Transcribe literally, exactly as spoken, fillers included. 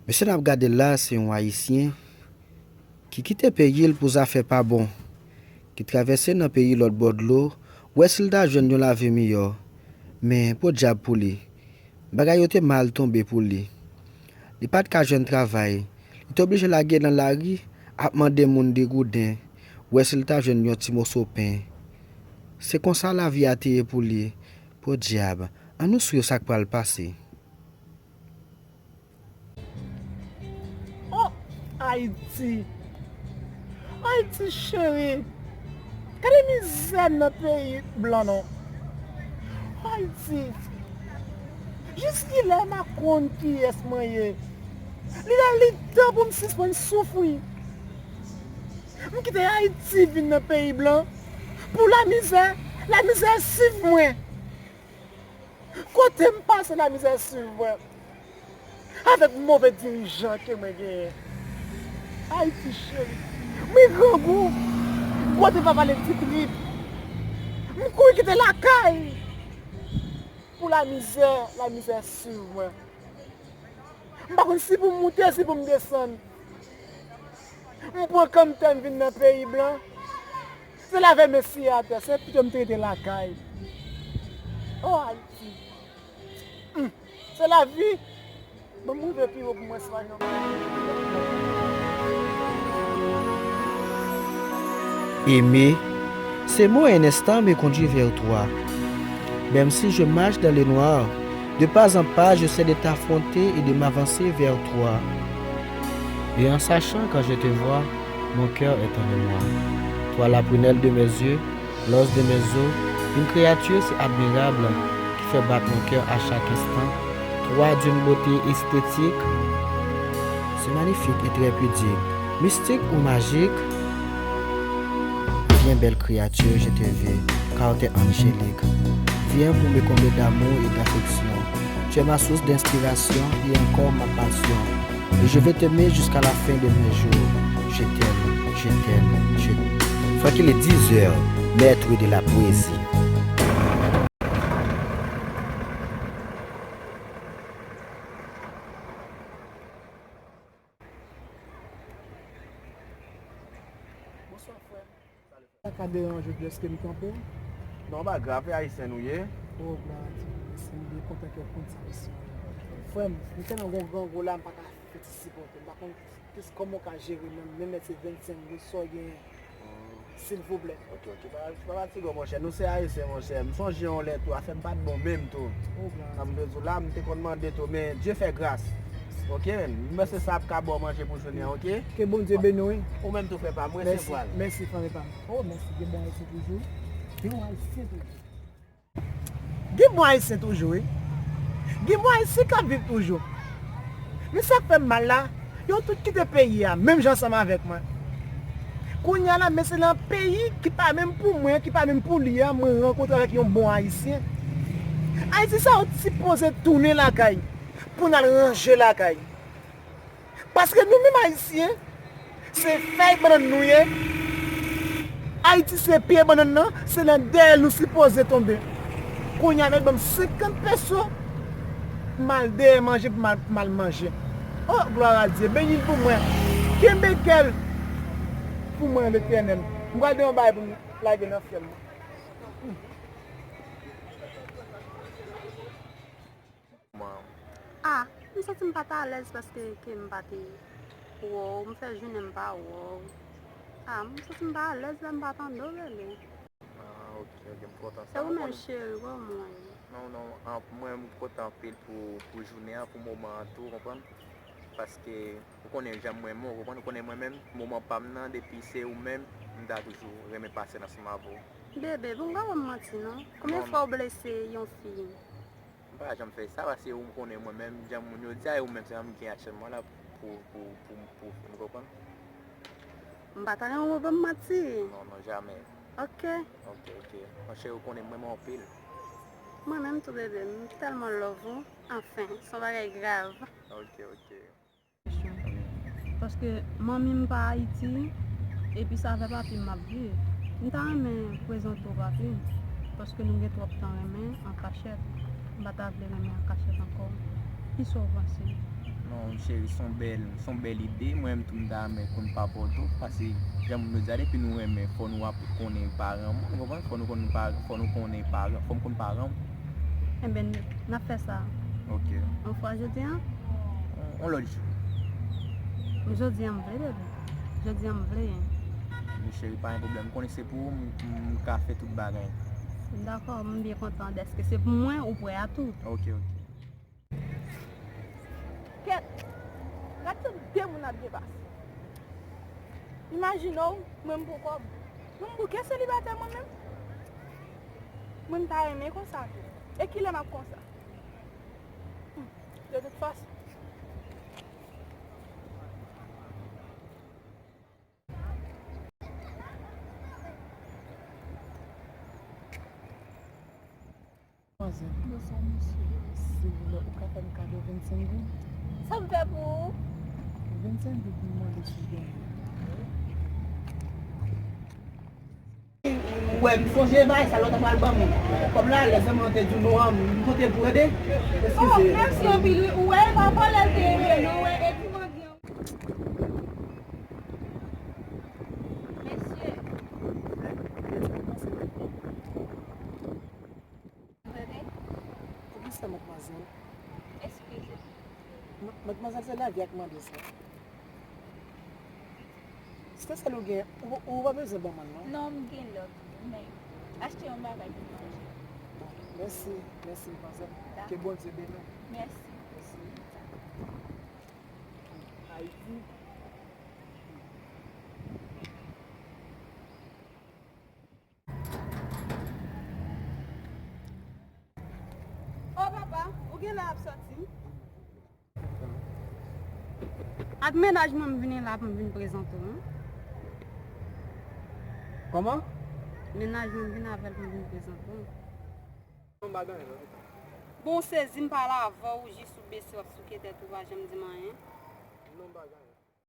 Mesye n ap gade la, se yon Ayisyen ki kite peyi l pou zafè pa bon, ki travèse nan peyi lòt bò dlo, wè si l ta jwenn yon lavi miyò. Men, podyab pou li, bagay yo te mal tonbe pou li. Li pa t ka jwenn travay. Li te oblije lage nan lari, ap mande moun de gouden, wè si l ta jwenn yon ti moso pen. Se konsa lavi a te ye pou li. Podyab, ann nou swiv sa k pral pase. Oh, Ayiti! Ayiti cheri! Gade mizè m nan peyi blan non. Ayiti! Jiskilè m a konn kiyès mwen ye? Li lè li tan pou m sispann soufri. M kite Ayiti vin nan peyi blan pou lamizè, lamizè swiv mwen. Kote m pase lamizè swiv mwen. Avèk move dirijan ke mwen genyen. Ayiti cheri, mwen grangou, gwo te pa pale ti trip. M kouri kite lakay pou lamizè, lamizè swiv mwen. M pa konn si pou m moute, si pou m desann. M pran kanntè m vin nan peyi blan. Se lave men siye atè, se pito m te rete lakay. Oh Ayiti. Hmm. Se lavi. Ban m rive pi wo pou mwen swa yon. Aimer, ces mots un instant me conduit vers toi. Même si je marche dans le noir, de pas en pas, j'essaie de t'affronter et de m'avancer vers toi. Et en sachant quand je te vois, mon cœur est en émoi. Toi la prunelle de mes yeux, l'os de mes os, une créature si admirable qui fait battre mon cœur à chaque instant. Toi d'une beauté esthétique, c'est magnifique et très pudique, mystique ou magique. Viens belle créature, je te veux, car t'es angélique. Viens pour me combler d'amour et d'affection. Tu es ma source d'inspiration et encore ma passion. Et je vais t'aimer jusqu'à la fin de mes jours. Je t'aime, je t'aime, je t'aime. Francky, il est dix heures, maître de la poésie. Bonswa frè m. Sa ka deranje w deske m kanpe w? Non, pa grav, e ayisyen nou ye. Oh, glwa a Dye, mèsi, m byen kontan ke w konn sa misyon an. Frè m, m tèlman gon grangou la, m pa ka fouti sipòte. M pa konn kis kòman w ka jere menm, menm lè se vennsenk goud, sa w genyen. Silvouplè. Ok, ok, pa, pa fatige w, monchè. Nou se ayisyen, monchè. M sonje yon lè tou, afè m pa t bon menm tou. Oh, glwa a Dye. Sa m vle di w la, m te konn mande tou, men Dye fè gras. Ok, men se sa ap ka ba w manje pou jounen an, ok? Ke Bondye beni w, wi. Ou menm tou, frè pa m, mwen se pral. Mèsi, frè pa m. Oh, mèsi, gen bon ayisyen toujou. Gen bon ayisyen toujou. Gen bon ayisyen toujou, wi. Gen bon ayisyen k ap viv toujou. Men sa k fè m mal la, yo tout kite peyi a, menm jan ansanm avèk mwen. Kounye a la, men se nan peyi ki pa menm pou mwen, ki pa menm pou li a, mwen rankontre avèk yon bon ayisyen. Ayiti sa yo t sipoze tounen lakay, pou n al ranje lakay. Paske nou menm ayisyen, se fèy bannann nou ye. Ayiti se pye bannann nan, se nan dèyè l nou sipoze tonbe. Kounye a, yo ban m senkant peso, m al dèyè manje pou m al, pou m al manje. Oh, glwa a Dye, beni l pou mwen. Kenbe kè l pou mwen, Letènèl. M pral gen yon bagay pou m lage nan fyèl mwen. Ah, m santi m pa t alèz paske ke m pa te wè w, m fè jounen m pa wè w. Ah, m santi m pa alèz lè m pa tande w rele. Ah, ok, ok, m kontan sa. E ou menm, cheri, kòman w ye? Non, non, an, mwen, m kontan anpil pou, pou jounen an, pou moman an tou, w konprann? Paske, ou konnen jan mwen menm, ou konprann, ou konnen mwen menm, moman pa m nan, depi se ou menm, m ta toujou renmen pase l ansanm avè w. Bebe, bon, pa ban m manti, non. Konbyen fwa w blese yon fi? M pa janm fè sa, paske ou konnen mwen menm, jan moun yo di a, e ou menm, se jan m gen aktyèlman la, pou, pou, pou, pou, pou, ou konprann? M pa ta renmen ou ban m manti. Non, non, jamè. Ok. Ok, ok. Monchè, ou konnen m renmen w anpil. Mwen menm tou, bebe, m tèlman love ou. Anfen, se yon bagay grav. Ok, ok. Paske manmi m pa Ayiti, epi se avè papi m m ap viv. M ta renmen prezante w papi m, paske nou gen twòp tan renmen an kachèt. M pa ta vle renmen an kachèt ankò. Kisa w panse? Non, cheri, se yon bèl, se yon bèl ide. Mwen menm tou, m ta renmen konn papa w tou, paske jan moun yo di a, depi nou renmen, fò nou ap konnen paran moun, ou konprann? Fò nou konn pa, fò nou konnen paran, fò m konn paran w. Enben, n ap fè sa. Ok. Yon fwa jodi a? Yon, yon lòt jou. Jodi a m vle, bebe. Jodi a m vle. Men cheri, pa gen pwoblèm. M konnen se pou ou, m, m, m ka fè tout bagay. Dakò, m byen kontan dèske se pou mwen, ou prè a tou. Ok, ok. Kèt! Gad jan de moun ap byen pase. Imajine w, mwen m pou kòb. Mwen m bouke selibatè mwen menm. Mwen m ta renmen konsa tou. E kilè m ap konsa? Hmm, de tout fason. Manzè, silvouplè, ou ka fè m kado vennsenk goud? Sa m fè pou ou? Vennsenk goud pou m mande sou byen. Ou wè, m sonje bagay sa lè w ta pral ban m kòb la, lè zanmi an te di w non an, m pote l pou ede. Oh, mèsi anpil, wi. Ou wè, e pa vòlè l te ye, non, wè, epi mwen gen. Mesye. Poukisa, madmwazèl? Eskize. Ma-, madmwazèl, se lavi a k mande sa. Se sèl ou gen, ou, ou pa bezwen ban mwen l, non? Non, m gen lòt, men achte yon bagay pou manje. Bon, mèsi, mèsi, madmwazèl. Dakò. Ke Bondye beni w. Mèsi. Mèsi. Ayiti. O papa, ou genlè ap sòti? Ak mennaj mwen m vini la pou m vin prezante w, wi. Kòman? Mennaj mwen m vin avè l pou m vin prezante w. Non, m pa gen anyen, non. Bon, w sezi m pale avè w, ou jis ou bese w ap souke tèt ou, pa janm di m anyen. Non, m pa gen anyen.